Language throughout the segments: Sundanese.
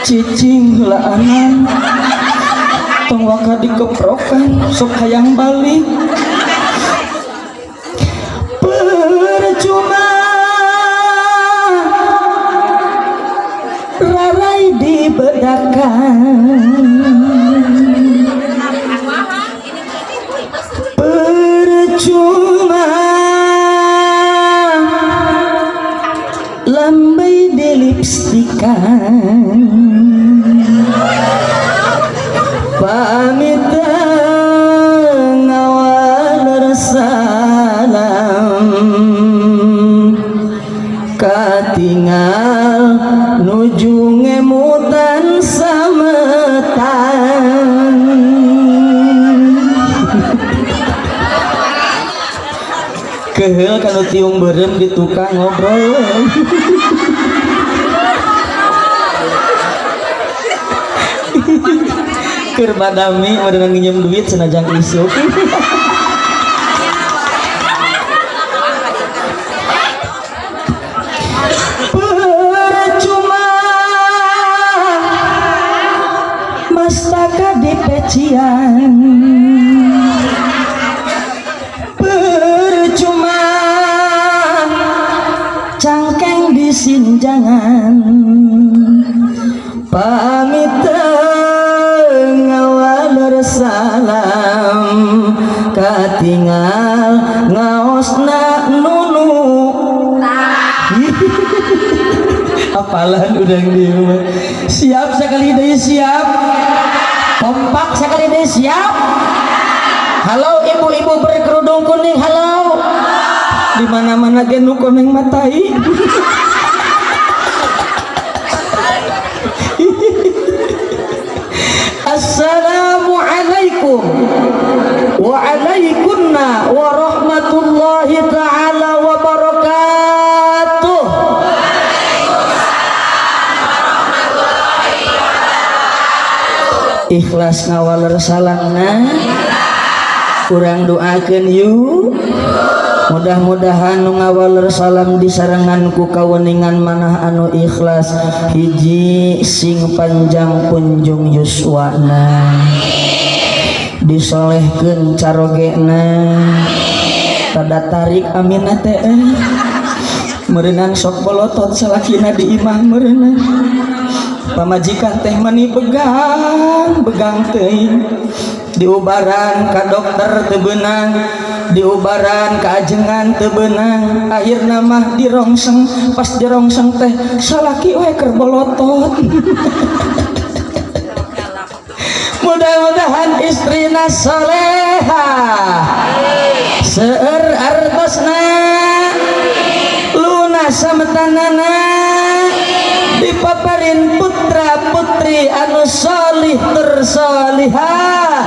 Cicing heulaanan tong waka dikeprokan sok hayang balik. Percuma rarai dibedakan, percuma lambai di lipstikan, pamit ngawaler salam katingal nuju ngemutan sametan. Keheul kanu tiung beureum di tukang ngobrol. Keur badami meureun nginjem duit senajang isuk. Percuma mastaka di pecian, percuma cangkeng di sinjangan, pamit ngawaler salam katingal ngaosna nunu. Apalan udah di rumah. Siap sekali deui, siap kompak sekali deui, siap. Halo ibu-ibu berkerudung kuning, halo. Di mana-mana ge nu koneng matai. Assalamualaikum waalaikumna warahmatullahi taala wabarakatuh. Ikhlas ngawaler salamna, kurang doakeun yuk. Mudah-mudahan nu ngawaler salam disarengan ku kaweningan manah anu ikhlas. Hiji sing panjang punjung yuswana, disolehkeun carogena, tada tarik aminna teh. Meureunnan sok bolotot salakina di imah meureunnan. Pamajikan teh mani begang begang teuing, diubaran ka dokter teu beunang, diubaran ka ajengan teu beunang, akhirna mah dirongseng. Pas dirongseng teh salaki we keur bolotot. Mudah-mudahan istrina soleha, seueur artosna, lunas sametanana, dipaparin putra putri anu solih tersolihah.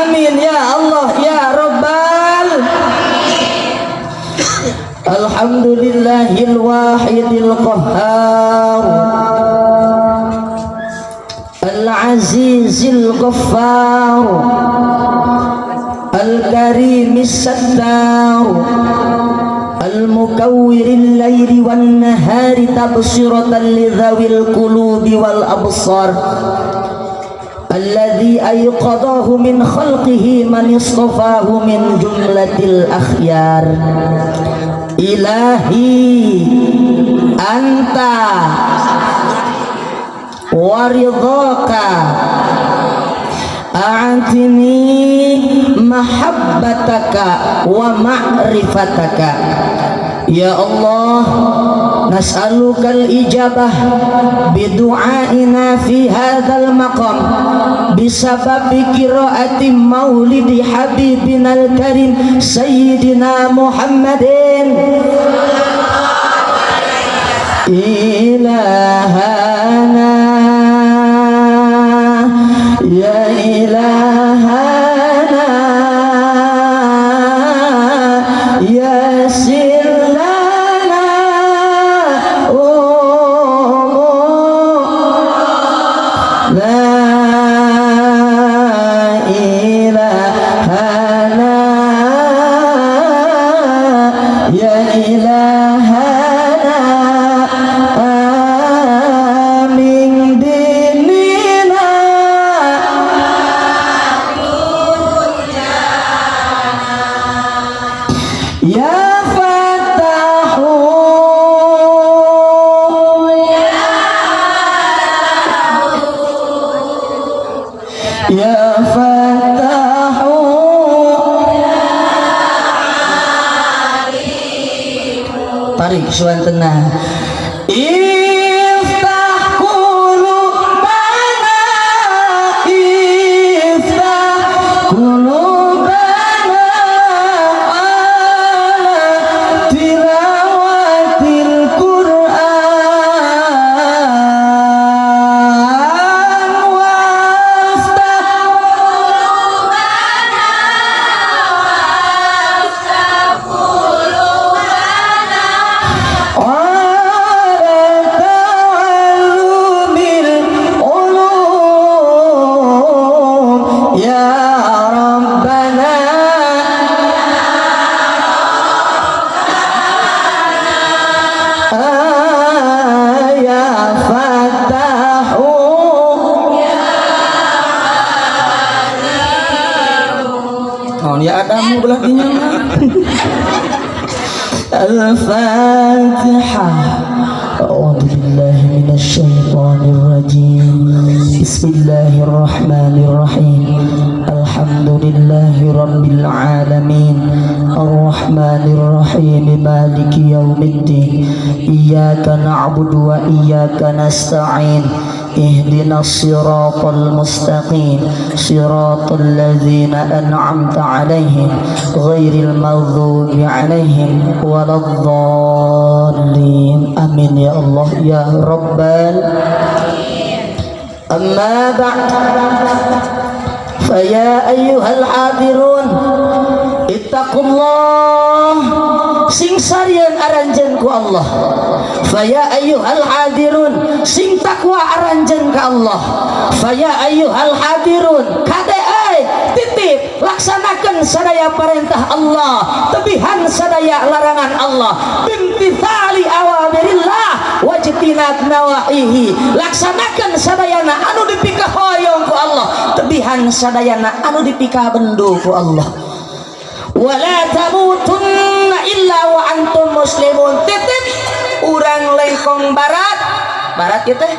Amin ya Allah ya Rabbal. Alhamdulillahil wahidil qahhar al-azizil ghaffar al-karimis sattar al-mukawwiril laili wan nahari tabsiratan lidzawil qulubi wal absar alladzi ayqadahu min khalqihi man istafahu min jumlatil akhyar. Ilahi anta waridhaka a'tini mahabbataka wa ma'rifataka. Ya Allah, nas'alukal ijabah bidu'aina fi hadzal maqam bisababi qiraati maulidi habibinal karim sayyidina Muhammadin. Ilahana ya ilahana ya sillana la ilahana ya ilahana amin di Baik suantena. Iftah qulubana, iftah qulubana ala tilawatil Qur'an waftah qulubana waftah qulubana ala ta'allumil ulum ya Rabbana. Ya Fattahu Oh, ya Adamu belah dinya mah. Al-Fatihah. أعوذ بالله من الشيطان الرجيم. بسم الله الرحمن الرحيم. الحمد لله رب العالمين الرحمن الرحيم مالك يوم الدين إياك نعبد وإياك نستعين اهدنا الصراط المستقيم صراط الذين أنعمت عليهم غير المغضوب عليهم ولا الضالين. آمين يا الله يا رب. أما بعد فيا أيها الحاضرون اتقوا الله sing sarieun aranjeun ku Allah. Faya ayyuhal hadirun sing takwa aranjeun ka Allah. Faya ayyuhal hadirun kade euy titip laksanakeun sadaya perintah Allah, tebihan sadaya larangan Allah, bimtithali awamirillah wajtinab nawahihi. Laksanakeun sadayana anu dipikahoyong ku Allah, tebihan sadayana anu dipikabendu ku Allah. Wala tamutunna illa wa antum muslimun. Titip urang Lengkong Barat, barat ieu teh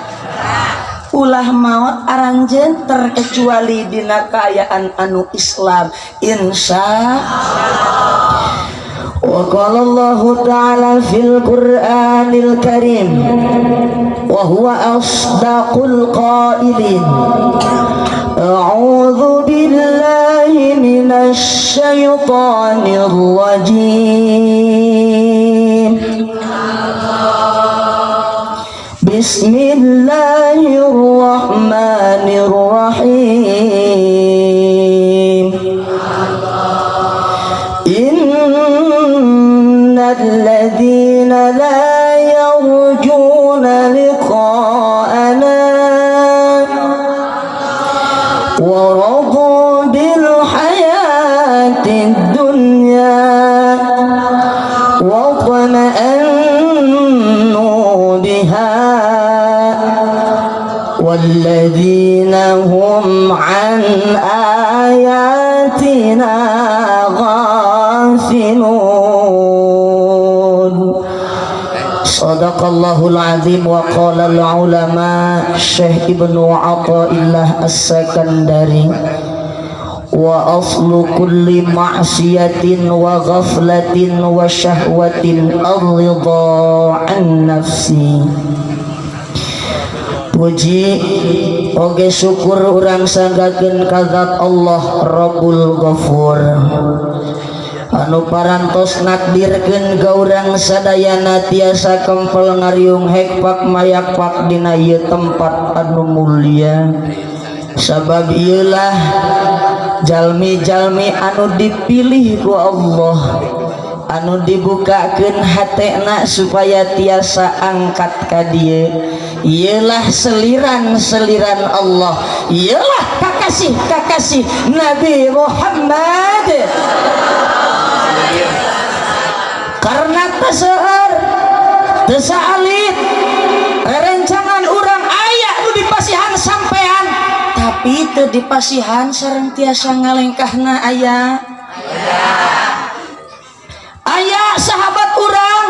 ulah maot aranjeun terkecuali dina kaayaan anu Islam, insya. Wa qala Allah Ta'ala fil Qur'anil Karim wa huwa asdaqul qailin. A'udzu billahi minasy syaithanir rajim. Bismillahirrahmanirrahim. Innal ladzina la yarjuna liqa'ana wa radu bil hayatid dunya wa tma'annu biha والذين هم عن آياتنا غافلون. صدق الله العظيم. وقال العلماء Syekh Ibnu Athaillah As-Sakandari wa aslu kulli ma'siyatin wa ghaflatin wa syahwatin ar-ridha an nafsi. Puji oge syukur urang sanggakeun ka zat Allah Rabbul Ghafur anu parantos nakdirkeun ka urang sadayana tiasa kempel ngariung hekpak mayakpak dina ieu tempat anu mulia, sabab ieulah jalmi-jalmi anu dipilih ku Allah, anu dibukakeun hatena supaya tiasa angkat ka dieu. Ieulah seliran-seliran Allah, ieulah kakasih-kakasih Nabi Muhammad. Karena teu seueur teu saalit rerencangan urang aya nu dipasihan sampean tapi teu dipasihan sareng tiasa ngalengkahna. Aya aya sahabat urang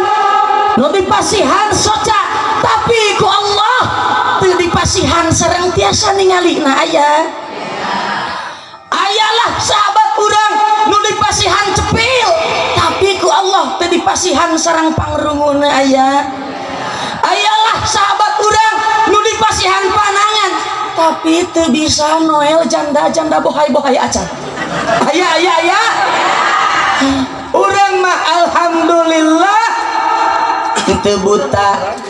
nu dipasihan soca tapi ku Allah teu dipasihan sareng tiasa ningalina. Aya ayalah sahabat urang nu dipasihan cepil tapi ku Allah. Allah teu dipasihan sarang pangrunguna. Aya ayalah sahabat urang nu dipasihan panangan tapi teu bisa noel janda-janda bohai-bohai acan. Aya aya aya. Urang mah alhamdulillah teu buta.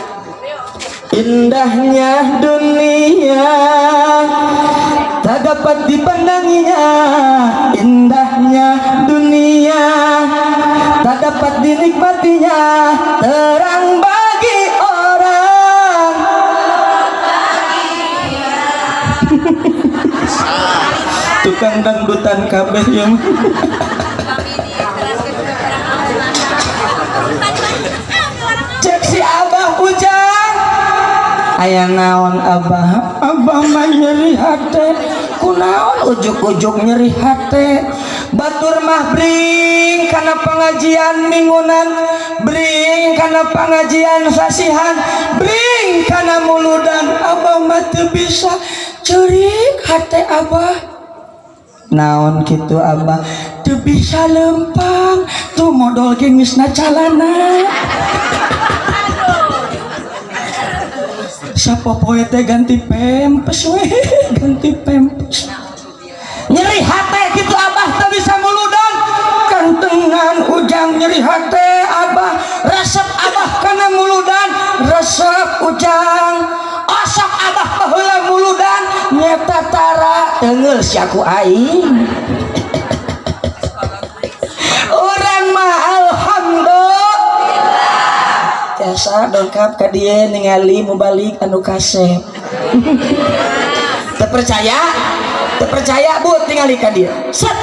Indahnya dunia tak dapat dipandanginya, indahnya dunia tak dapat dinikmatinya, terang bagi orang. Tukang dangdutan kabeh yang cek si Abah Ujang, aya naon Abah? Abah mah nyeri hate. Kunaon ujuk-ujuk nyeri hate? Batur mah bring kana pengajian minggunan, bring kana pengajian sasihan, bring kana muludan. Abah mah teu bisa, ceurik hate Abah. Naon kitu Abah? Teu bisa lempang tuh modol ge geusna calana. Sapopoe teh ganti pempes we, ganti pempes. Nyeri hate kitu Abah teu bisa muludan. Kantengan Ujang nyeri hate Abah, resep Abah kana muludan, resep Ujang. Osok Abah baheula muludan nyeta tara teunggeul sia ku aing. Urang mah alhamdulillah tiasa dongkap ka dieu ningali mubalik anu kasep. Teu percaya? Teu percaya bu tingali ka dieu. Set.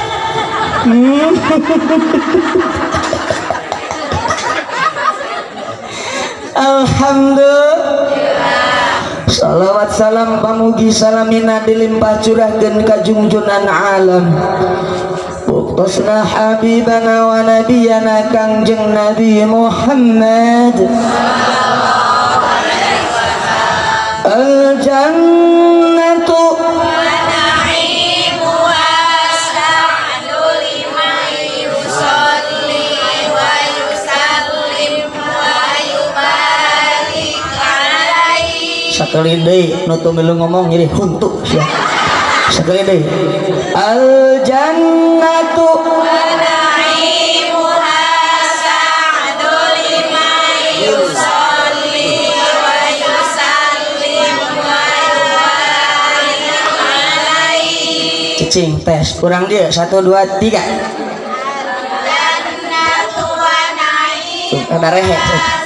Alhamdulillah. Salawat salam pamugi salamina dilimpah curahkeun ka junjunan alam. Buktosna habibana wa nabiyana Kangjeng Nabi Muhammad. Al jannatu wa na'imuha sa'du liman yusalli wa yusallim wa yubarik alaihi. Sakali deui nu teu milu ngomong jadi huntu sia. Sakali deui. Al jannatu wa na'imuha sa'du liman yusalli wa yusallim wa yubarik alaihi. Cicing tes kurang dia 1 2 3. Jannatu wa na'imuha Ada rehe.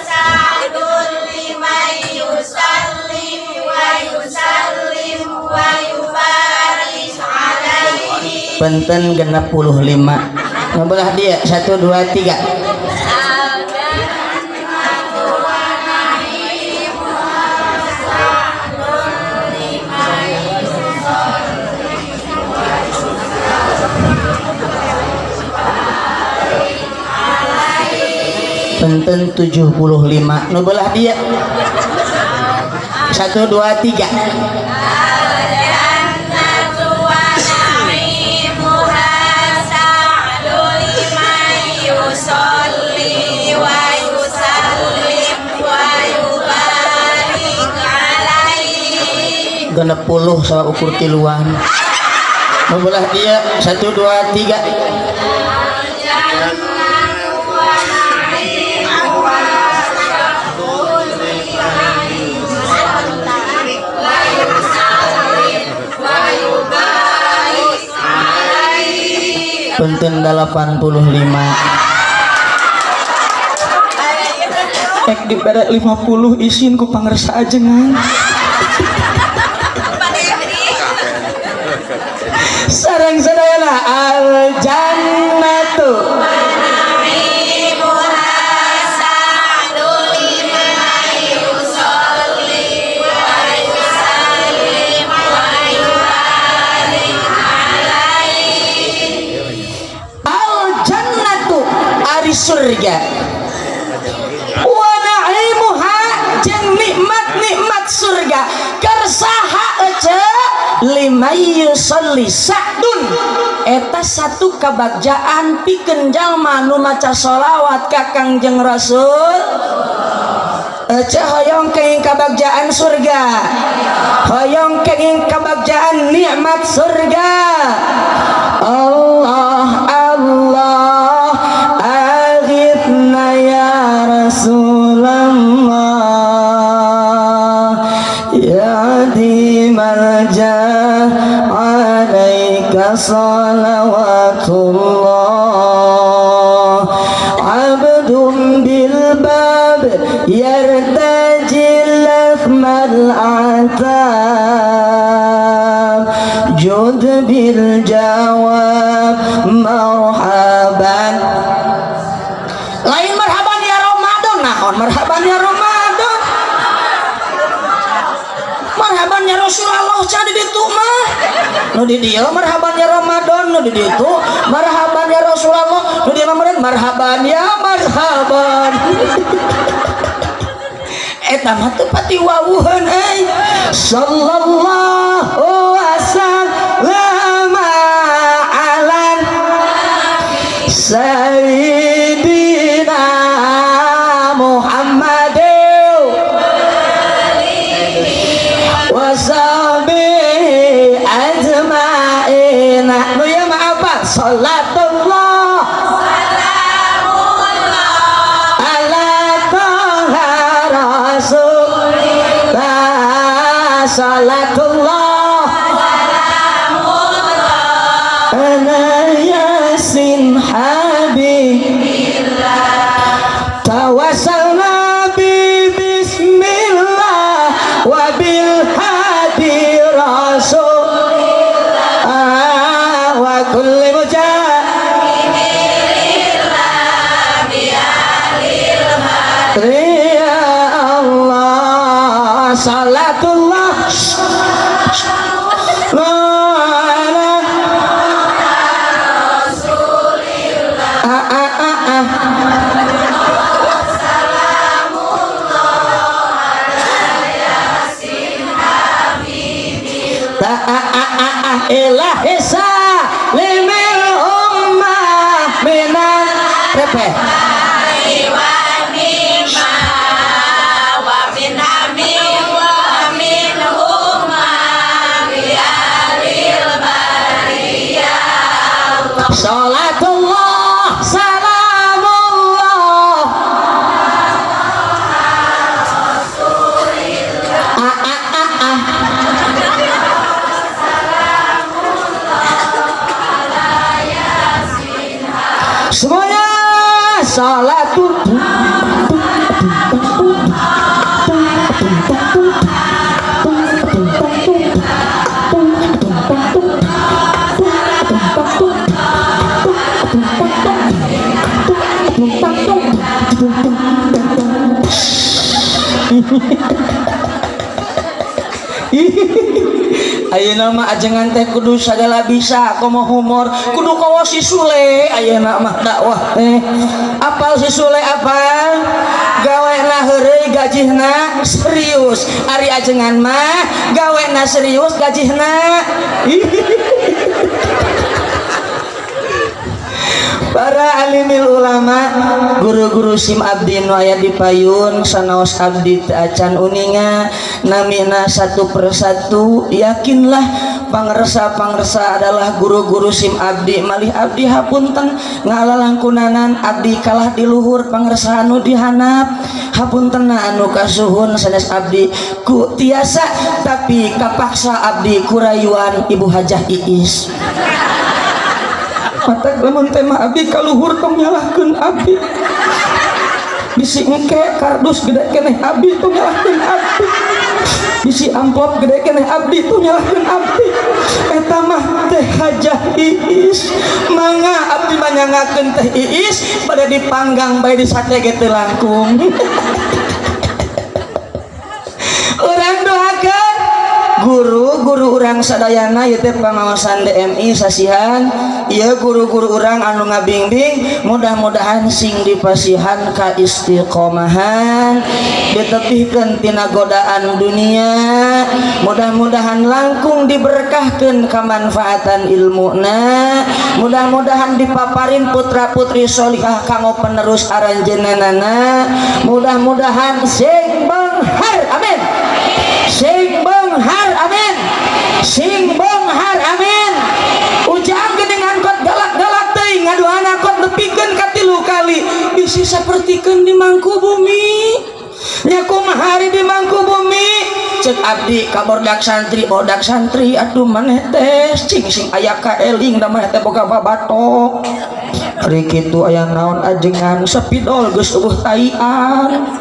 sa'dun liman yusalli wa yusallim wa yubarik alaihi. Benten 65. Ngabelah dia 1 2 3. Al-jannatu wa na'imuha sa'dun liman yusalli wa yusallim wa yubarik alaihi. Benten 75. Nu belah dia 1 2 3. Al-jannatu wa na'imuha sa'dun liman yusalli wa yusallim wa yubarik alaihi. 60 sama ukur tiluan. Nu belah dia 1 2 3. Al-jannatu wa na'imuha sa'dun liman yusalli wa yusallim wa yubarik alaihi. Benten 85. Ek dibere 50 isin ku pangersa ajengan. Sareng sadayana al jannatu wa na'imuha sa'dun liman yusalli wa yusallim wa yubarik alaihi. Al jannatu ari surga wa na'imuha jeung nikmat-nikmat surga keur saha ece liman yusolli sa'dun eta satu kabagjaan pikeun jalma nu maca sholawat ka Kangjeng Rasul. Ece hoyong kenging kabagjaan surga, hoyong kenging kabagjaan nikmat surga. Allah Allah aghithna ya Rasulullah ya dimal jah alaika salawatullah abdun bil bab yartaji lakhmal atab jud bil jawab marhaban lain marhaban ya Ramadan naon marhaban ya Ramadan marhaban ya Rasulullah cadi ditu mah nu di dieu marhaban ya Ramadan nu di ditu marhaban ya Rasulullah nu di mah marhaban ya marhaban eta mah teu pati wawuheun euy sallallahu wasallama ala sayyidina Muhammadin washabihi ajmain. Nu ieu mah apa? Salatullah ala Toha Rasulillah salatullah ala Yasin Habibillah tawassalna bi bismillah wa bil hadi rasulillah wa kulli mujahid ya Allah salatullah ala a a a a ta a a a a ilahi salimil ummah minan repe salatullah salamullah a a a a semuanya salatul ayeuna mah ajengan teh kudu sagala bisa komo humor kudu kawas si Sule ayeuna mah dakwah teh apal si Sule apal gawena heureuy gajihna serius ari ajengan mah gawena serius gajihna. Para alimil ulama guru-guru sim abdi nu aya di payun sanaos abdi teu acan uninga namina satu persatu yakinlah pangersa-pangersa adalah guru-guru sim abdi malih abdi hapunten ngalalangkunanan abdi kalah di luhur pangersa anu dihanap hapunten anu kasuhun sanes abdi ku tiasa tapi kapaksa abdi kurayuan Ibu Hajah Iis. Matak lamun teh mah abdi kaluhur tong nyalahkeun abdi bisi engke kardus gede keneh abdi tong nyalahkeun abdi bisi amplop gede keneh abdi tong nyalahkeun abdi eta mah Teh Hajah Iis mangga abdi manyangakeun Teh Iis pada dipanggang bae di sate ge teu langkung. Urang doakeun Guru-guru urang sadayana ieu teh pangaosan DMI sasihan ieu guru-guru urang anu ngabingbing mudah-mudahan sing dipasihan ka istiqomahan, ditepihkeun tina godaan dunia, mudah-mudahan langkung diberkahkeun kamanfaatan ilmuna, mudah-mudahan dipaparin putra-putri solihah kanggo penerus aranjeunana, mudah-mudahan sing beunghar, amin, sing beunghar, amin, sing beunghar, amin. Ujang geuningan kot galak-galak teuing ngaduan angkot nepikeun ka 3 kali bisi sapertikeun di mangku bumi nya. Kumaha ari di mangku bumi? Cek abdi ka bordak santri, bordak santri, aduh maneh teh cing sing aya kaeling da maneh teh boga babatok. Ari kitu aya naon ajengan? Spidol geus eueuh taian,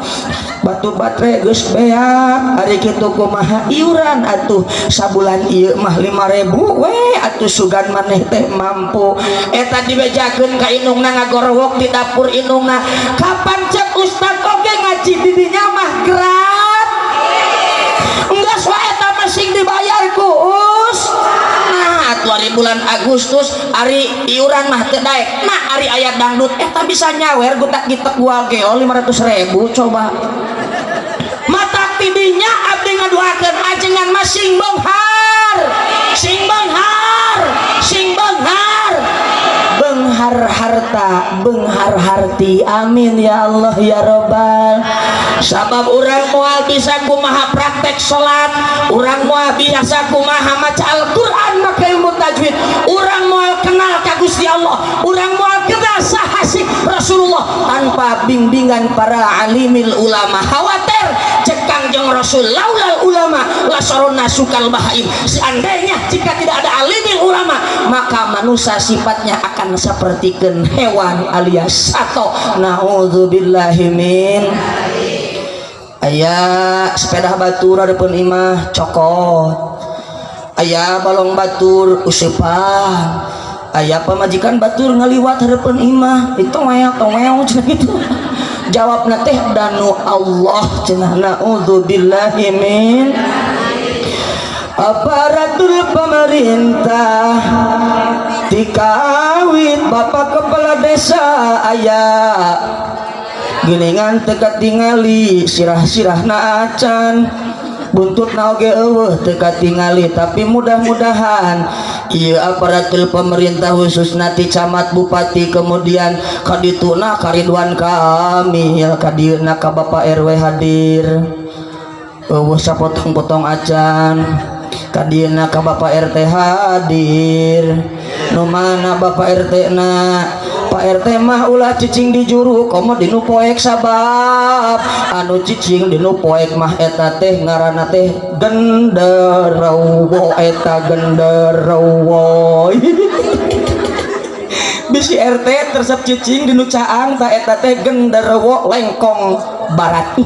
batu baterai geus beak. Ari kitu kumaha iuran atuh? Sabulan ieu mah 5000 we atuh, sugan maneh teh mampu. Eta dibejakeun ka indungna, ngagorowok di dapur indungna. Kapan cek ustad oge ngaji di dinya mah gratis, enggeus wae eta mah sing dibayar ku us. Nah atuh ari bulan Agustus ari iuran mah teu daek. Nah ari aya dangdut eta bisa nyawer gutak gitek gua geol 500.000 coba. Mata tidinya abdi ngaduakeun ajengan mah sing beunghar, sing beunghar, sing beunghar, beunghar harta, beunghar harti, amin ya Allah ya robbal. Sabab urang moal bisa kumaha praktek salat, urang moal bisa kumaha maca Al-Qur'an make ilmu tajwid, urang moal kenal ka Gusti Allah, urang moal kenal saha sih Rasulullah tanpa bimbingan para alimil ulama. Khawatir cek Kangjeng Rasul, laulal ulama lasarona sukal bahaim, seandainya jika tidak ada alimil ulama maka manusia sifatnya akan sepertikan hewan alias sato. Naudzubillahi min. Aya sepeda batur hareupeun imah cokot, aya balong batur useupan, aya pamajikan batur ngaliwat hareupeun imah itu wew towew cenah gitu. Jawabna teh danu Allah cenah. Naudzubillahi min. Aparatur pemerintah tikawit bapak kepala desa aya geningan teu katingali sirah-sirahna acan, buntutna oge eueuh teu katingali. Tapi mudah-mudahan ieu aparatur pemerintah khususna ti camat, bupati, kemudian ka dituna ka Ridwan Kamil, ka dieuna ka Bapak RW hadir eueuh sapotong-potong acan, ka dieuna ka Bapak RT hadir. Nu mana Bapak RT na? Pak RT mah ulah cicing di juru komo dinu poek, sabab anu cicing dinu poek mah eta teh ngaranna teh genderuwo, eta genderuwo. Bisi RT tersep cicing dinu caang ta eta teh genderuwo lengkong barat.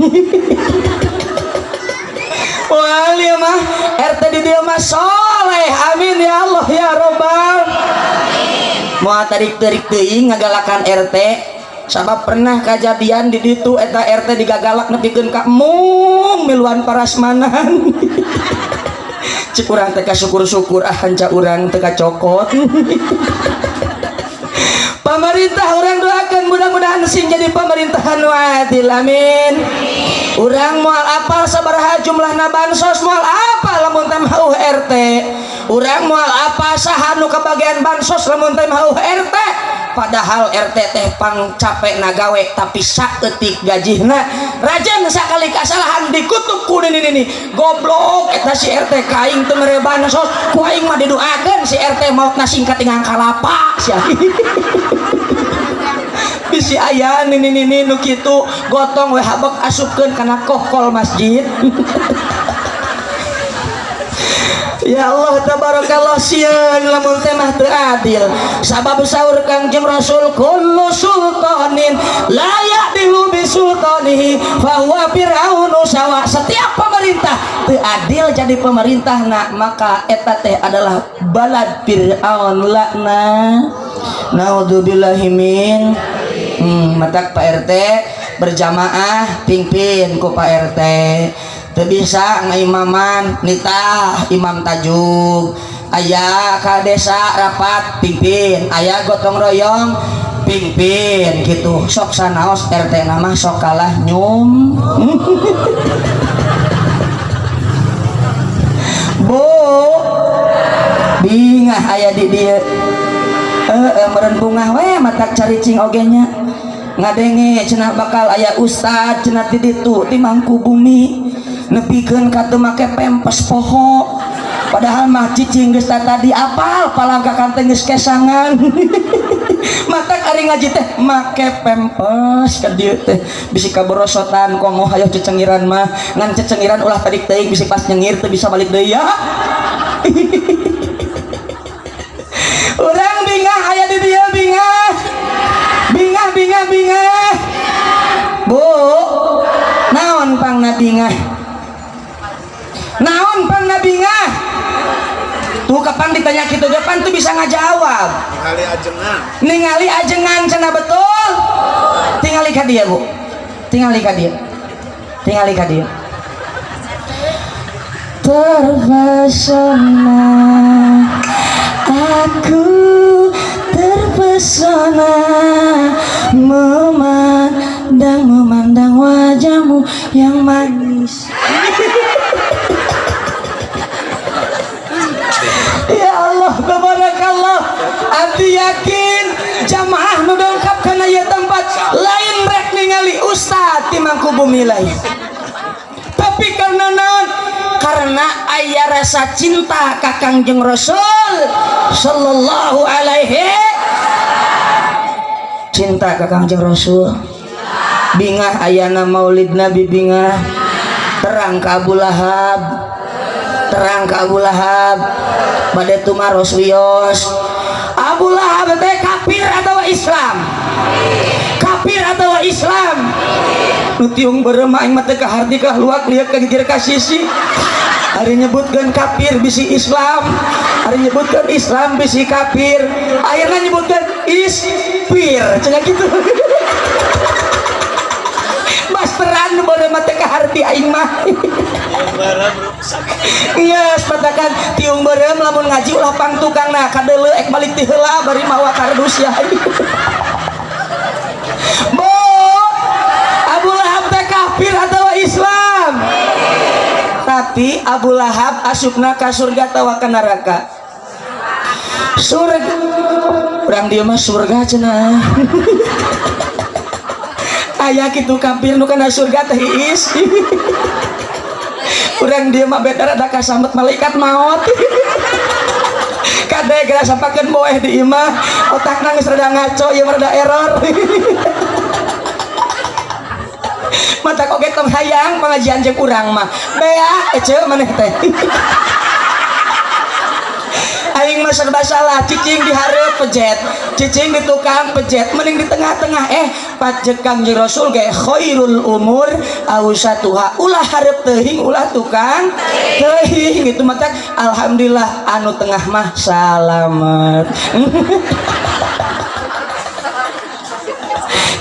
Wah, ieu mah RT di dieu mah soleh, amin ya Allah ya robbal. Moal tarik-tarik teuing ngagalakan RT, sabab pernah kajadian di ditu eta RT digagalak nepikeun ka embung miluan parasmanan. Cik urang teh syukur-syukur ah hanca urang teh kacokot. Pemerintah urang doakan mudah-mudahan sing jadi pemerintahan nu adil, amin. Urang moal apal sabaraha jumlahna bansos, moal apal lamun teh mah RT. Urang moal apa saha nu kabagian bansos lamun teh mah RT. Padahal RT teh pang capek nagawe tapi saeutik gajihna, rajin sakali kasalahan dikutuk ku nini nini goblok eta si RT kaing teu mere bansos. Ku aing mah didoakeun si RT mautna sing katingang kalapa sia. Bisi aya nini nini nu kitu gotong we habek asupkeun kana kohkol masjid. Ya Allah tabarakallah, sieun lamun teh mah teu adil, sabab saur Kangjeng Rasul, kullu sultanin la ya'dilu bi sultanihi fa huwa fir'aunu sawa. Setiap pemerintah teu adil jadi pemerintah nak maka eta teh adalah balad Fir'aun lakna. Naudzubillahi min. Matak Pak RT berjamaah pingpin ku Pak RT. Teu bisa ngaimaman nitah imam tajuk. Aya ka desa rapat pimpin, aya gotong royong pimpin gitu. Sok sanaos RT nama sok kalah nyum. Bu bingah aya di dieu. Meureun bungah we matak caricing oge nya. Ngadenge cenah bakal aya ustad cenah ti ditu ti Mangkubumi nepikeun ka teu make pempes poho. Padahal mah cicing geus tadi apal palangkakan teh geus kesangan. Matak ari ngaji teh make pempes ka dieu teh bisi kaborosotan komo hayoh cecengiran mah ngan cecengiran ulah tarik teuing bisi pas nyengir teu bisa balik deui ya. Urang bingah aya di dieu bingah. Bingah bingah bingah. Bu, naon pangna bingah? Naon pangna bingah? Tuh kapan ditanya kitu ge pan tuh bisa ngajawab. Ningali ajengan. Ningali ajengan cenah betul? Tingali ka dieu, Bu. Tingali ka dieu. Tingali ka dieu. Terpesona aku, terpesona memandang memandang wajahmu yang manis. Ya Allah, tabarakallah. Abdi yakin jamaah nu dongkap kana ieu tempat lain rek ningali ustad ti Mangkubumi lain. Tapi karena naon? Karena aya rasa cinta ka Kangjeng Rasul sallallahu alaihi. Cinta ka Kangjeng Rasul. Bingah ayana Maulid Nabi bingah. Terang ka Abu Lahab. Terang ka Abu Lahab. Bade tumaros wios. Abu Lahab teh kafir atau Islam? Kafir atau Islam? Nu tiung beureum aing mah teu kaharti ka luak lieur ka gigir ka sisi. Ari nyebutkeun kafir bisi Islam, ari nyebutkeun Islam bisi kafir, akhirna nyebutkeun ispir cenah kitu. Basteran nu beureum mah teu kaharti aing mah. Geus patakan tiung beureum lamun ngaji ulah pang tukangna kadeuleu ek balik ti heula bari mawa kardus ya. Bo, Abu Lahab teh kafir atau Islam? Tapi Abu Lahab asupna ka surga atawa ka neraka? Surga. Urang dieu mah surga cenah. Aya kitu kafir nu kana surga teh iis. Urang dieu mah beda rada kasambet malaikat maot. Kade geura sampakeun boeh di imah, otakna geus rada ngaco ieu mah rada error. Mata oge tong hayang pengajian jeung urang mah. Bea ece maneh teh. Aing mah serba salah, cicing di hareup pejet, cicing di tukang pejet, mending di tengah-tengah pajek Kangjeng Rasul ge khairul umur ausatuha, ulah hareup teuing ulah tukang teuing gitu mata alhamdulillah anu tengah mah salamet.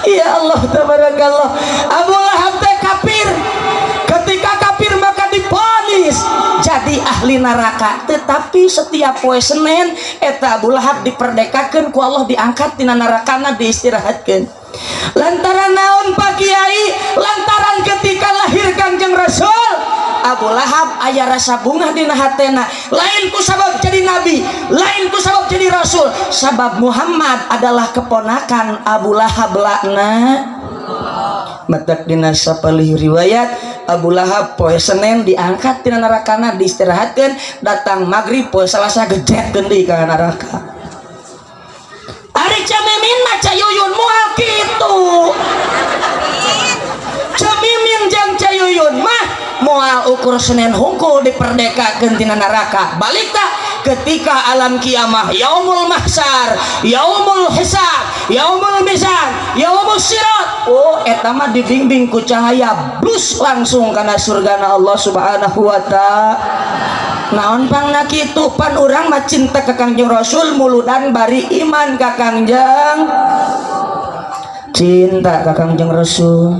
Ya Allah tabarakallah. Abu Lahab teh kafir. Ketika kafir maka diponis jadi ahli neraka. Tetapi setiap poe Senin eta Abu Lahab diperdekakeun ku Allah, diangkat tina nerakana, diistirahatkeun. Lantaran naon Pak Kiai? Lantaran ketika lahir Kangjeng Rasul Abu Lahab aya rasa bungah dina hatena, lain ku sabab jadi nabi, lain ku sabab jadi rasul, sabab Muhammad adalah keponakan Abu Lahab lakna. Matak dina sapalih riwayat Abu Lahab poe Senin diangkat tina nerakana, diistirahatkeun, datang maghrib poe Salasa gejetkeun deui ka neraka. Ari Camimin mah Cayuyun moal kitu. Camimin jeung Cayuyun mah moal ukur Senin hungkul diperdekakeun tina neraka. Balik tak ketika alam kiamah, yaumul mahsyar, yaumul hisab, yaumul mizan, yaumul sirat. Oh eta mah dibimbing ku cahaya blus langsung kana surgana Allah Subhanahu wa taala. Naon pangna kitu pan urang mah cinta ka Kangjeng Rasul muludan bari iman ka Kangjeng. Cinta ka Kangjeng Rasul.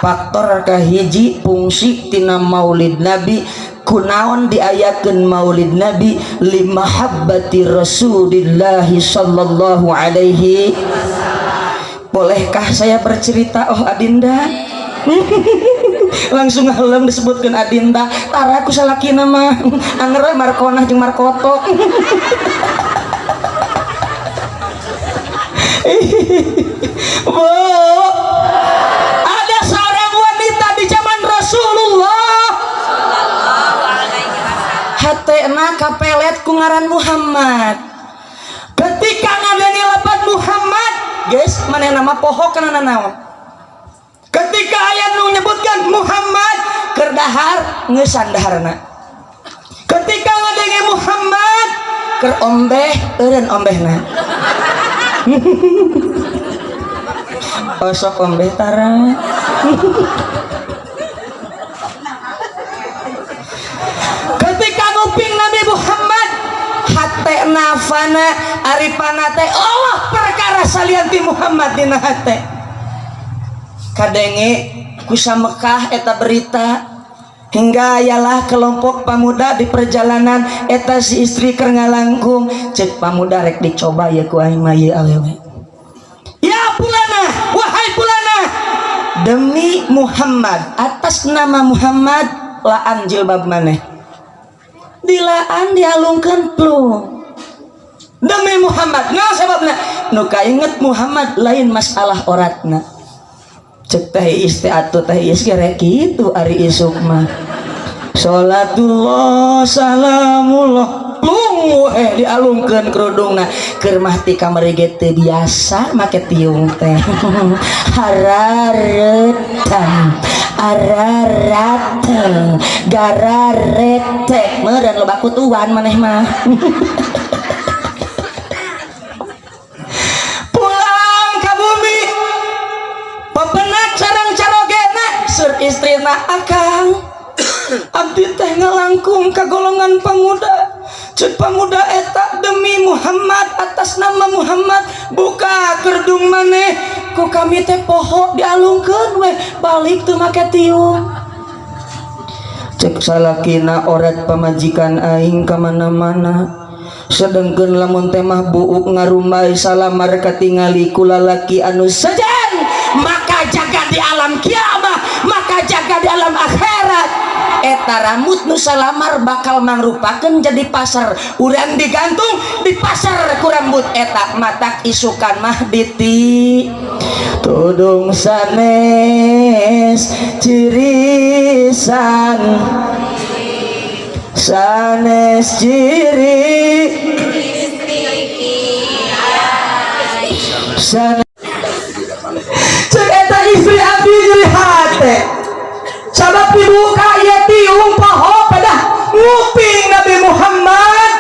Faktor kahiji fungsi tina maulid nabi kunaon diayakeun maulid nabi limahabbati Rasulillah sallallahu alaihi. Bolehkah saya bercerita oh adinda? Langsung ngalem disebutkeun adinda tara ku salakina mah anger we markonah jeung markoto. Bu, ada seorang wanita di zaman Rasulullah hatena kapelet ku ngaran Muhammad. Ketika ngadenge lapat Muhammad, guys, manehna mah poho kana nanaon. Ketika aya nu nyebutkan Muhammad keur dahar ngeusan daharna. Ketika ngadenge Muhammad keur ombeh eureun ombehna. Osok ombeh tara. Ketika nguping Nabi Muhammad hatena fana aripana teh Allah perkara salian ti Muhammad dina hate. Kadenge ku Mekah eta berita hingga ayalah kelompok pemuda di perjalanan eta si istri keur ngalangkung cek pamuda rek dicoba ya ku aing mah ieu awewe. Ya pulana, wahai pulana, demi Muhammad, atas nama Muhammad laan jilbab maneh. Dilaan dialungkeun plung. Demi Muhammad, nah sababna nu kainget Muhammad lain masalah oratna. Cek teh is teh atuh teh is rek kitu ari isuk mah. Salatullah salamullah plung we dialungkeun kerudungna keur mah ti kamari ge teu biasa make tiung teh. Hararetan araraten gararetek meureun loba kutuan maneh mah. Pulang ka bumi pepenak sareng carogena sur istrina akang abdi teh ngalangkung ka golongan pemuda. Cek pemuda eta demi Muhammad atas nama Muhammad buka kerudung maneh ku kami teh poho dialungkeun we balik teu make tiung. Cek salakina orat pamajikan aing ka mana-mana sedengkeun lamun teh mah buuk ngarumbay salamar katingali ku lalaki anu sejen maka jaga di alam kiamah maka jaga di alam akhirat. Eta rambut nu salamar bakal mangrupakeun jadi pasar urang digantung di pasar ku rambut eta matak isukan mah diti tudung sanes cirisan sanes ciri sanes. Cek eta istri abdi nyeri hate sabab dibuka ieu tiung poho pada nguping Nabi Muhammad.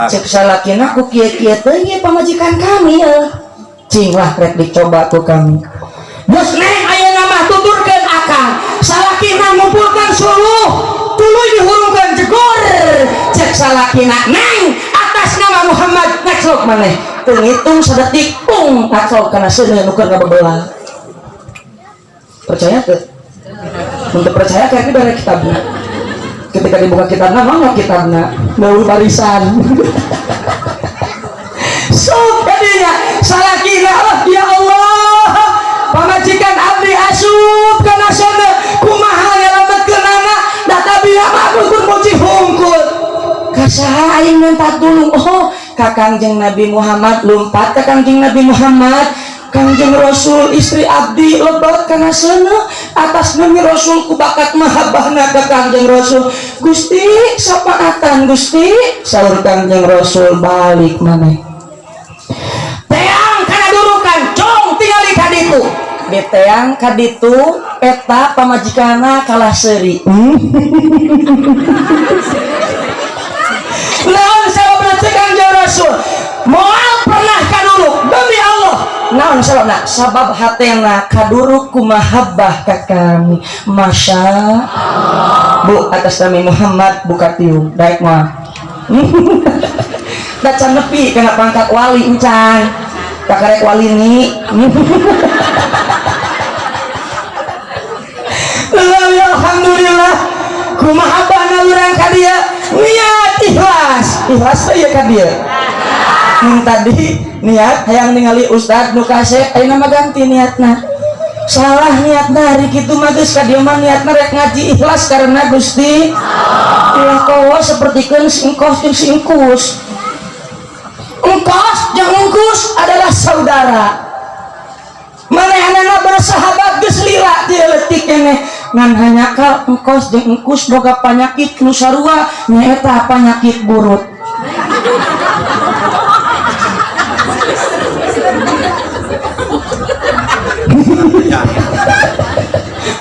Cek salakina ku kieu-kieu teh ieu pamajikan kami ya. Cing lah rek dicoba ku kami. Geus neng ayeuna mah tuturkeun akang. Salakina ngumpulkeun suluh, tuluy dihurungkeun jegur. Cek salakina neng atas nama Muhammad ngaclok maneh. Teu ngitung sadetik pung ngaclok kana seuneu nu keur ngabebelah. Percaya teu? Untuk percaya kayaknya dari kitabna. Ketika dibuka kitabna, mana kitabna? Bau barisan. Sok jadinya salakina oh, ya Allah, pamajikan abdi asup kana seuneu kumaha nyalametkeun anak da tabiah mah gugur muji hungkul. Ka saha aing minta tulung? Oh, ka Kangjeng Nabi Muhammad lumpat ka Kangjeng Nabi Muhammad. Kangjeng Rasul istri abdi lebat kana seuneu atas nami Rasul ku bakat mahabbahna ka Kangjeng Rasul. Gusti sapaatan Gusti saur Kangjeng Rasul balik maneh. Teang kana durukan cong tingali ka ditu. Di teang ka ditu eta pamajikanna kalah seuri. Naon sababna cek Kangjeng Rasul? Moal pernah kaduruk demi Allah. Naon sababna? Sabab hatena kaduruk ku mahabbah ka kami. Masya Allah. Bu atas nami Muhammad buka tiung daek moal. Da can nepi kana pangkat wali encan. Kakarek wali ni. Kumaha bana urang ka dieu? Niat ikhlas. Ikhlas teh ieu ka dieu. Mun tadi niat hayang ningali ustad nu kasep, ayeuna mah ganti niatna. Salah niatna hari kitu mah geus ka dieu mah niatna rek ngaji ikhlas karena Gusti. Ulah kowo sapertikeun si engkos jeung si engkus. Engkos jeung engkus adalah saudara. Manehanana bersahabat geus lila ti leutik keneh. Ngan hanyakal engkos jeung engkus boga panyakit nu sarua nyaeta panyakit burut.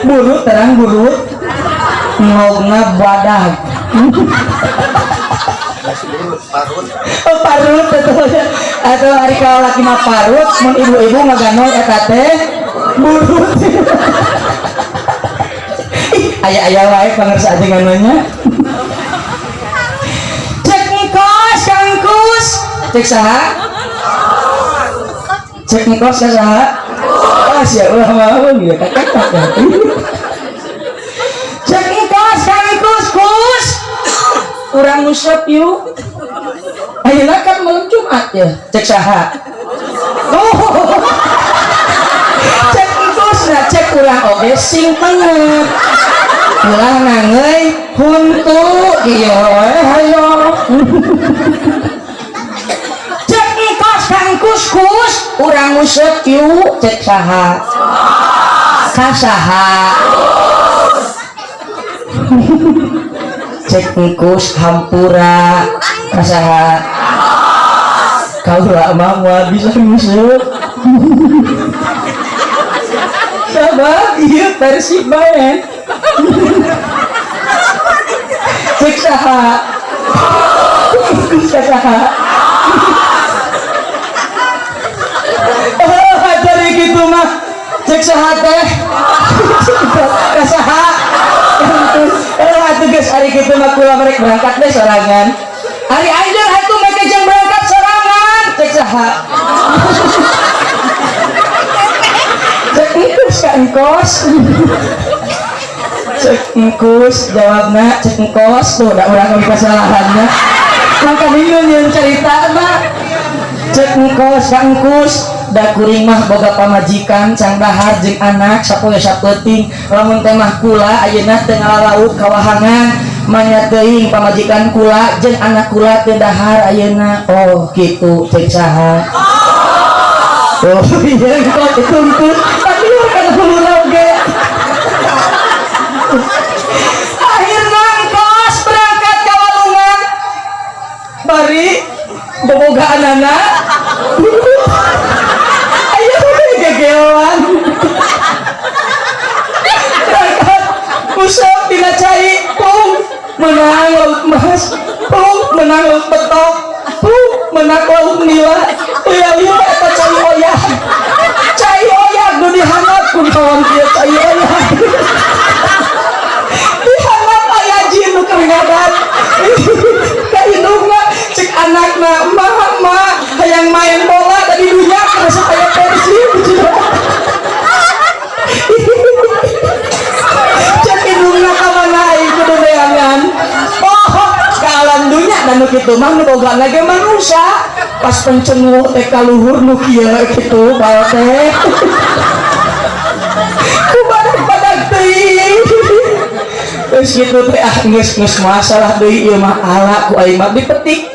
Burut terang burut ngogna badag. Oh, parut atau hari kalau laki mah parut, mun ibu-ibu ngaganol eta teh burut. Aya-aya wae pangersa aja ngananya. Cek engkos kangkus, cek saha? Cek engkos ka saha? Ah sia ulah mau ya kakak. Cek engkos kangkus kus. Urang ngusep yuk. Ayeuna kan malam Jumat ya. Cek saha? Oh. Cek engkos nah cek urang oge sing tenget. Ulah nangeui huntu ieu we hayo. Cek engkos kangkus kus urang ngusep yuk cek saha? Ka saha? Cek engkus hampura ka saha? Kaula mah moal bisa nguseup. Sabab ieu Persib bae. Cek saha? Cek saha? Oh, dari kitu mah cek saha teh? Ka saha? Eh atuh geus ari kitu mah kula merek berangkat deh sorangan. Ari anjeun atuh make jeung berangkat sorangan. Cek saha? Cek engkus ka engkos. Cek engkus jawabna cek engkos tuh da urang oge kasalahanna. Maka bingung nyeun carita mah. Cek engkos ka engkus da kuring mah boga pamajikan cang dahar jeung anak sapoe sapeuting lamun teh mah kula ayeuna teu ngalalauk kawahangan manya teuing pamajikan kula jeung anak kula teu dahar ayeuna. Oh kitu cek saha? Oh iya engkos dituntut tapi kan huluna oge. Akhirna engkos berangkat ka walungan bari bobogaanana. Ayo gegeoan. Berangkat usap dina cai pung menang lauk mas, pung menang lauk betok, pung menang lauk nila. Lila-lila eta cai oyah. Cai oyah nu dihanap kunaon kieu cai oyah. Dihanap aya jin nu keur ngadat. Ka indungna cek anakna, "Mah, mah, hayang main bola tadi dunya karasa aya Persib." Cek indungna ka mana aing kudu neangan. Oh, ka alam dunya dan nu kitu mah nu bogana ge manusia. Pas pencenguh teh ka luhur nu kieu kitu bal teh. Ku badag-badag teuing. Geus kitu teh ah geus geus masalah deui ieu mah ala ku aing mah dipetik.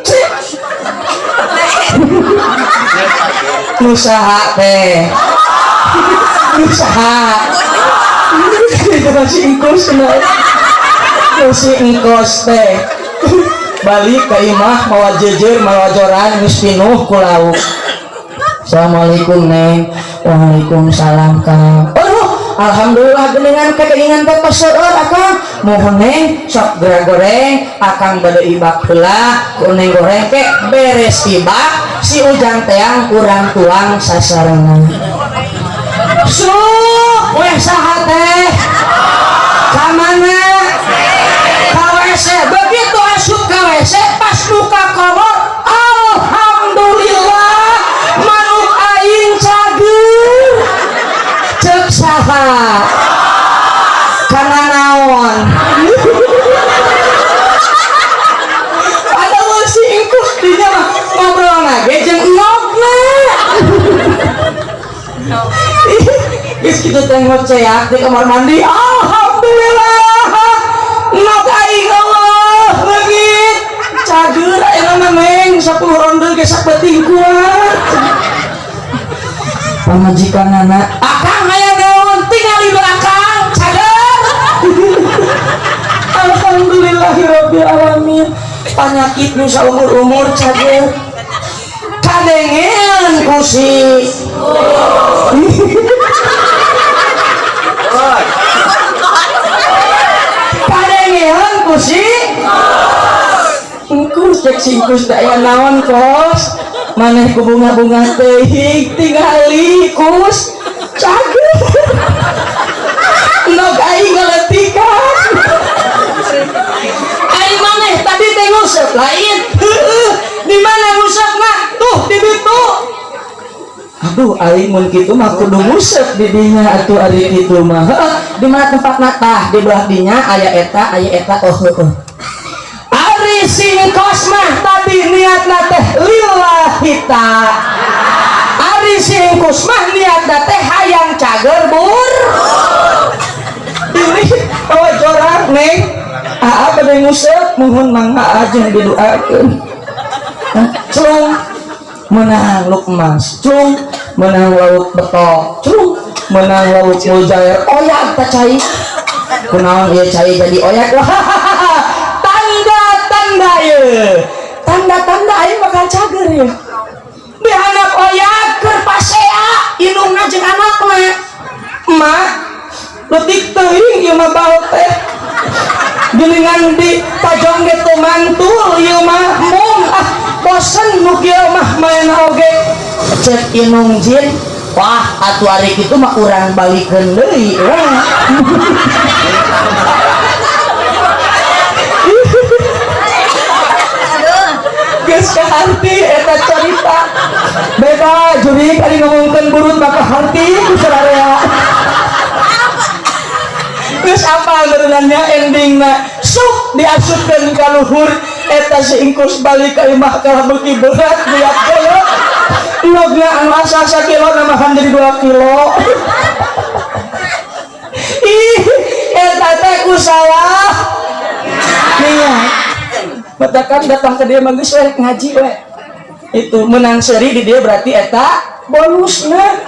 Nu saha teh? Nu saha? Itu masih engkos cenah. Nu si engkos teh. Balik ka imah mawa jejer mawa joran geus pinuh ku lauk. Assalamualaikum Neng. Waalaikumsalam Kang. Aduh, alhamdulillah geningan kagengingan teh tos seueur akang. Mohon Neng sok geura goreng, akang bade ibak heula, ku Neng goreng ke beres ibak si Ujang teang urang tuang sasarengan. Sup weh saha teh? Ka mana? Ka WC. Begitu asup ka WC pas buka kolor, alhamdulillah manuk aing cager. Cek saha? Kana naon? Geus kitu teh ngoceak di kamar mandi. Alhamdulillah. Nok aing Allah leungit. Cager ayeuna mah meng 10 ronde ge sapeuting kuat. Pamajikanana, akang hayang naon? Tingali belakang, cager. Alhamdulillahirabbil alamin. Panyakit nu saumur-umur cager. Kadengean ku si kadengean ku si engkus cek singkus da aya naon kos maneh ku bunga-bunga teuing tingali kus cager nog aing ngaletikan ari maneh tadi teh nguseup lain heueuh di mana ngusepna tuh di ditu. Aduh aing mun kitu mah kudu nguseup di dinya atuh ari kitu mah. Heuh di mana tempatna tah di belah dinya aya eta oh heueuh. Ari singkos mah tadi niatna teh lillahi ta'ala. Ari singkus mah niatna teh hayang cager bur. Ini oh jorang neng. Aa bade nguseup muhun mangga aja didoakeun. Cung menang lauk emas, cung menang lauk betok, cung menang lauk mujair, oyak tak cai. Kunaon ieu cai jadi oyak. Tanda-tanda ieu. Tanda-tanda aing bakal cager ieu. Dihandap oyak keur pasea indungna jeung anakna. Emak leutik teuing ieu mah baot teh. Geningan di pajong ge teu mantul ieu mah mung ah bosen nu kieu mah maena oge. Cek inung jin, wah atuh ari kitu mah urang balikeun deui wah. Geus kaharti eta carita. Beda jurik ari ngomongkeun burut maka harti ku sararea. Geus apal berenangnya endingna sup diasupkeun ka luhur eta si ingkus balik ka imah kalah beuki berat 2 kilo. Logna anu asa sakilo namahan jadi 2 kilo. Ih eta teh ku salah niat. Matakan datang ke dia mah geus we ngaji we. Itu menang seri di dia berarti eta bonusna.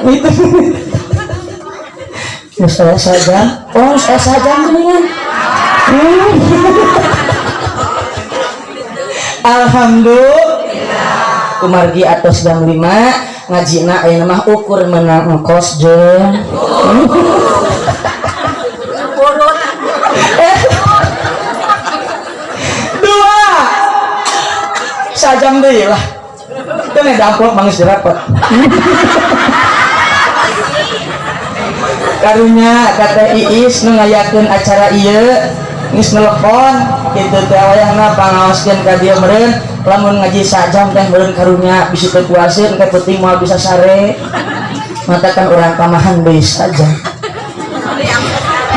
Itu. Geus aya sajam, oh geus aya sajam geuningan. Alhamdulillah. Kumargi atos jam 5 ngajina ayeuna mah ukur menang engkos jeung dua sajam deui lah. Teu nih amplop mangis dirapot. Karunya kata Iis nu ngayakeun acara ieu geus nelepon kitu teh wayahna pangaoskeun ka dieu meureun lamun ngaji sajam teh meureun karunya bisi teu kuaseun engke penting moal bisa sare. Matakan urang tamahan deui sajam.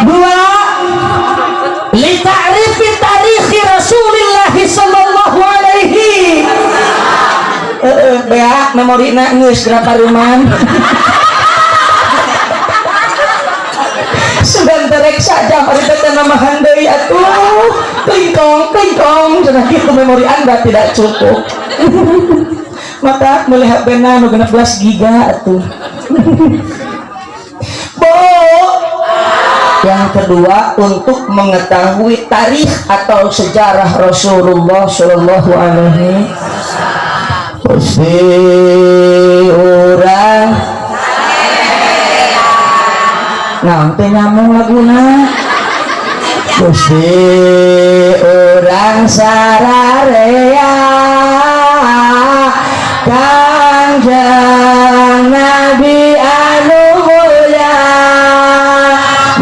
Dua li ta'rifi tarikhi Rasulillah sallallahu alaihi. Heeh beak memorina geus berapa ruman. Sudah terek saja ari teh namahan deui atuh klingkong klingkong cenah kitu memori Anda tidak cukup. Mata meuli HP-na nu 16 giga atuh. Bo yang kedua untuk mengetahui tarikh atau sejarah Rasulullah sallallahu alaihi wasallam. Nah, teh nyambung laguna. Gusti urang sararea Kangjeng Nabi anu mulya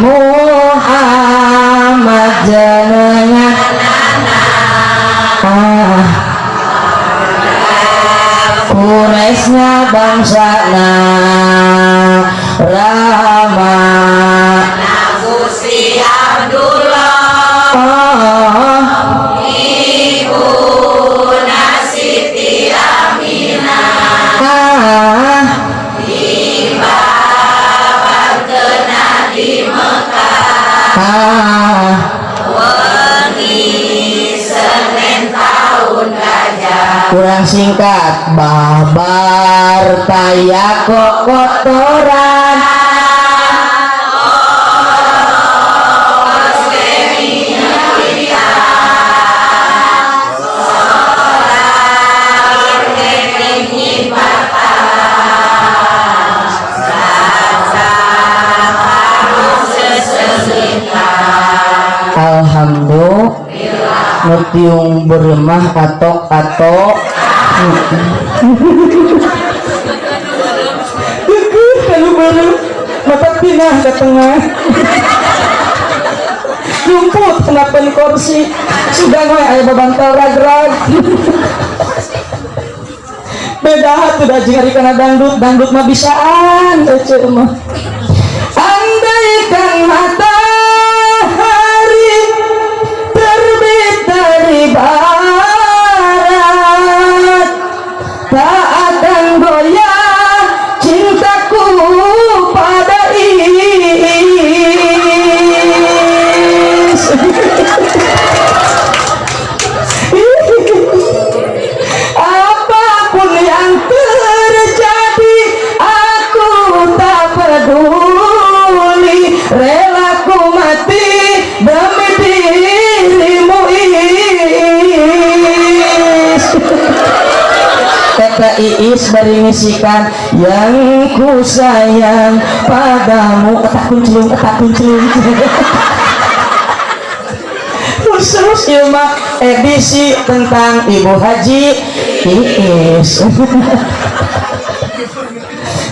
Muhammad jenengan ah Quraisnya bangsana Rama Gusti Abdullah Ibuna Siti Aminah ah di Bapak Tengah wengi Senin tahun gajah. Kurang singkat babar taya kokotoran. Alhamdulillah nutiung beremah atok atok kalau baru mata pindah ke tengah rumput kenapa kursi sudah nggak ada bantal rag-rag beda sudah jika karena dangdut dangdut mah bisaan ece mah andaikan mata dari barat tak akan goyah cintaku pada Is. Apapun yang terjadi aku tak peduli, rela ku mati demi dirimu Is. Kata Iis bari ngisikan yang ku sayang padamu ketak kunclung ketak kunclung. Khusus ieu mah edisi tentang Ibu Haji Iis.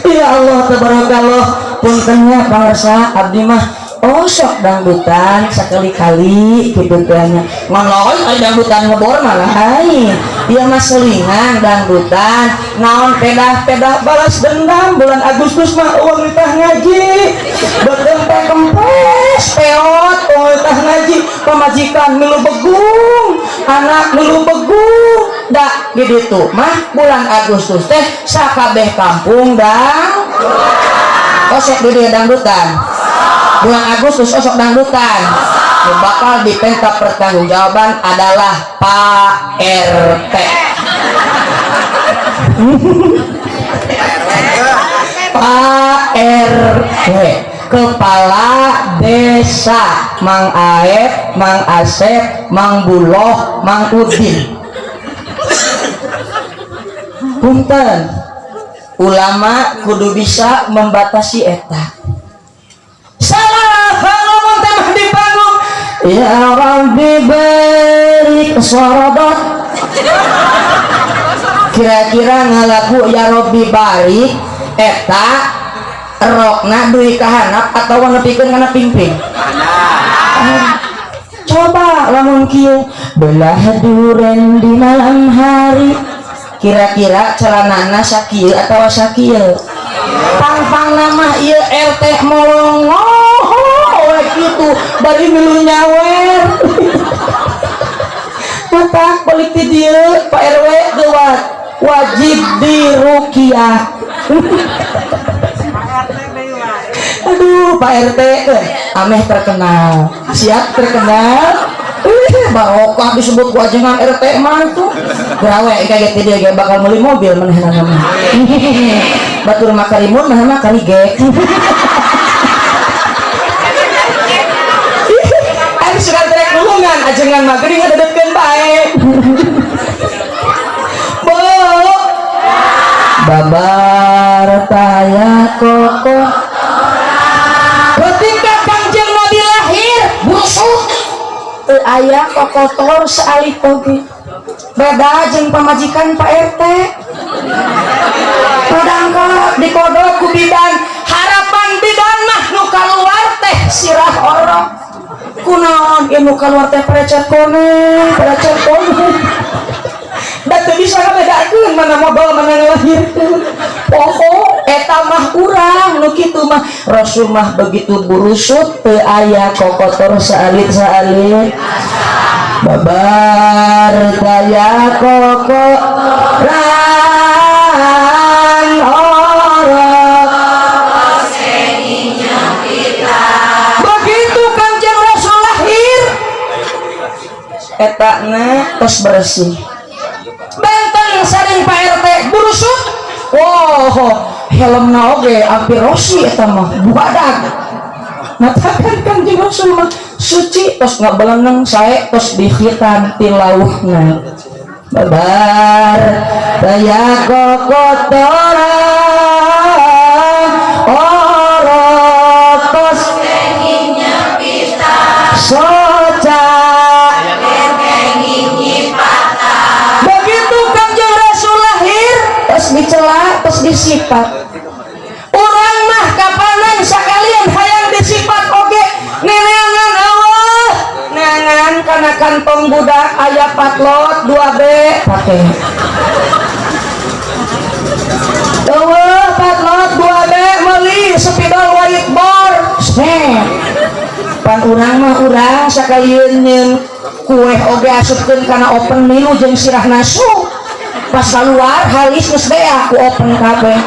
Ya Allah tabarakallah, puntennya pangarsa abdi mah osok dangdutan sekali-kali gitu teh nya. Ngan lain dangdutan ngebor malah hai. Ieu mah selingan dangdutan naon pedah-pedah balas dendam bulan Agustus mah eueuh nitah ngaji. Beuteung teh kempes peot eueuh nitah ngaji, pamajikan milu begung, anak milu begung. Da di ditu mah bulan Agustus teh sakabeh kampung dang. Osok di dieu dangdutan. Bulan Agustus osok dangdutan. Nu bakal dipenta pertanggungjawaban adalah Pak RT. Pak RT, kepala desa, Mang Aep, Mang Asep, Mang Buloh, Mang Udin. Punten, ulama kudu bisa membatasi eta. Salah ngomong teh di panggung. Ya Rabbi barik sorobat. Kira-kira ngalaku ya Rabbi barik eta rokna duit kahanap atau nepikeun kana pingping. Coba lamun kieu belah duren di malam hari. Kira-kira celanana sakieu atawa sakieu. Pang-pang nama ieu RT molongoh we kitu bari milu nyawer. Mata balik ti dieu Pak RW geuwat wajib diruqyah. Aduh Pak RT ameh terkenal, siap terkenal. Barokah disebut ku ajengan RT mah tuh. Gawe kayak gitu dia bakal beli mobil manehna mah. Batur mah karimun manehna karige. Ari suka trek nulungan ajengan mah geuning ngadedetkeun bae. Bo. Babar taya koko. Ketika Kangjeng Nabi lahir, busuk teu aya kokotor saalit oge. Beda jeung pamajikan Pak RT. Padangkot dikodok ku bidan, harapan bidan mah nu kaluar teh sirah orok. Kunaon ieu nu kaluar teh parecet koneng, parecet koneng. Da teu bisa ngabedakeun mana modal mana ngalahirkeun. Poho eta mah urang nu kitu mah. Rasul mah begitu burusut teu aya kokotor saalit-saalit. Babar daya koko ran orok. Begitu Kanjeng Rasul Etana tos bersih. Benten sareng Pak RT burusuk. Wow, helmna oge hampir Rossi eta mah, buadag. Matakan Kangjeng Rasul mah suci, tos ngabeleneng sae, tos dikhitan ti lauhna. Babar daya kokotoran orotos soca. Begitu Kangjeng Rasul lahir, terus dicela, terus disipat. Urang mah kapanan sakalian hayang disipat oge neneangan Allah, neangan kana kantong budak aya patlot 2B pake. Eueuh patlot 2B meuli spidol whiteboard. Smet. Pan urang mah urang sakalian nyeun kue oge asupkeun kana oven milu jeung sirah nasu. Pas keluar halis geus beak ku oven kabeh.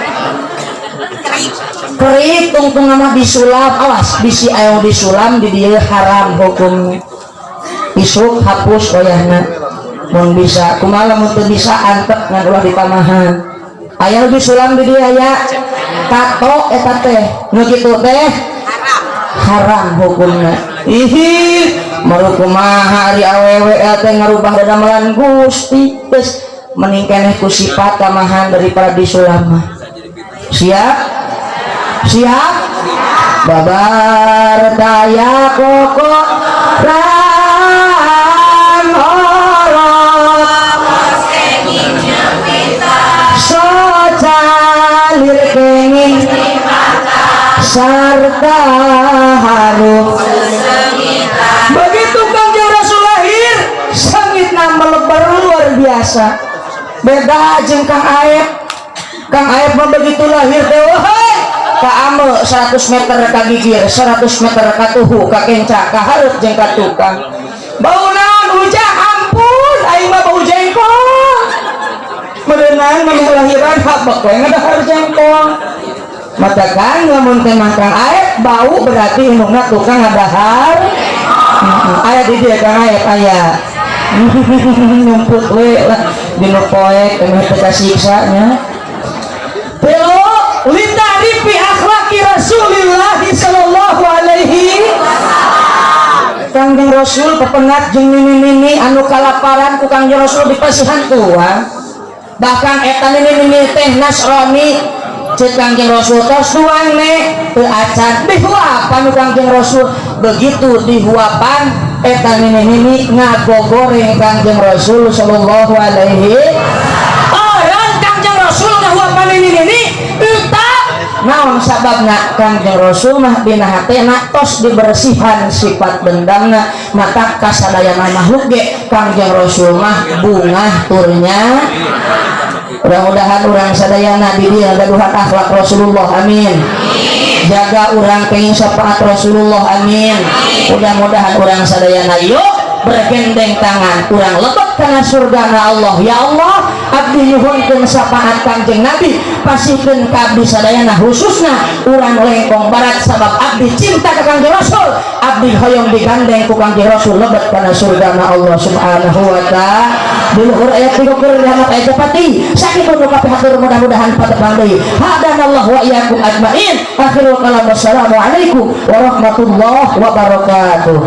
Kerik tungtung mah disulap, awas bisi ayo disulam di dieu haram hukumnya. Isuk hapus wayahna. Mun bisa kumaha, lamun teu bisa antep ngan ulah dipamahan. Aya disulam di dieu aya tato, eta teh nu kitu teh haram hukumna. Ihi maru kumaha ari awewe teh ngarubah dadamelan Gusti, geus mending keneh ku sifat tamahan daripada disulam mah. Siap? Siap? Babar daya koko ran orot socalir kenging sarta harum. Begitu Kangjeng Rasul lahir, sangitna melebar luar biasa. Beda jeung Kang Aep. Kang Aep mah begitu lahir teh, wahai ka ame 100 meter ka gigir, 100 meter ka tuhu, ka kenca, ka hareup jeung ka tukang. Bau naon ujang? Ampun, aing mah bau jengkol. Meureunan mah lahiran habek we ngadahar jengkol. Matakan lamun teh mah Kang Aep bau berarti indungna tukang ngadahar. Aya di dieu Kang Aep aya. Nyumput we lah dinu poek emeh teu kasiksa nya. Tilu, litarifi akhlaki Rasulillah sallallahu alaihi. Kangjeng Rasul pepengat jeung nini-nini anu kalaparan, ku Kangjeng Rasul dipasihan tuang. Bahkan eta nini-nini teh Nasrani. Cek Kangjeng Rasul, tos tuang ne teu acan, dihuapan ku Kangjeng Rasul. Begitu dihuapan, eta nini-nini ngagogoreng Kangjeng Rasul sallallahu alaihi. Orang Kangjeng Rasul ngahuapan nini-nini entah naon sababna. Kangjeng Rasul mah dina hatena tos dibersihan sifat dendamna, maka kasadayana makhluk ge Kangjeng Rasul mah bungah turnya. Mudah-mudahan urang sadayana di dieu gaduhan akhlak Rasulullah, amin. Jaga urang kenging syafaat Rasulullah, amin. Mudah-mudahan urang sadayana yuk bergendeng tangan urang lebet kana surga Allah. Ya Allah, abdi nyuhunkeun syafaat Kangjeng Nabi, pasihkeun ka abdi sadayana, khususna urang Lengkong Barat, sabab abdi cinta ka Kangjeng Rasul. Abdi hoyong digandeng ku Kangjeng Rasul lebet kana surga Allah Subhanahu wa taala. Di luhur ayat 3 di handap ayat pati sakitu nu kapihatur, mudah-mudahan patepang deui. Hadanallahu wa iyyakum ajmain. Akhirul kalam, wassalamualaikum warahmatullahi wabarakatuh.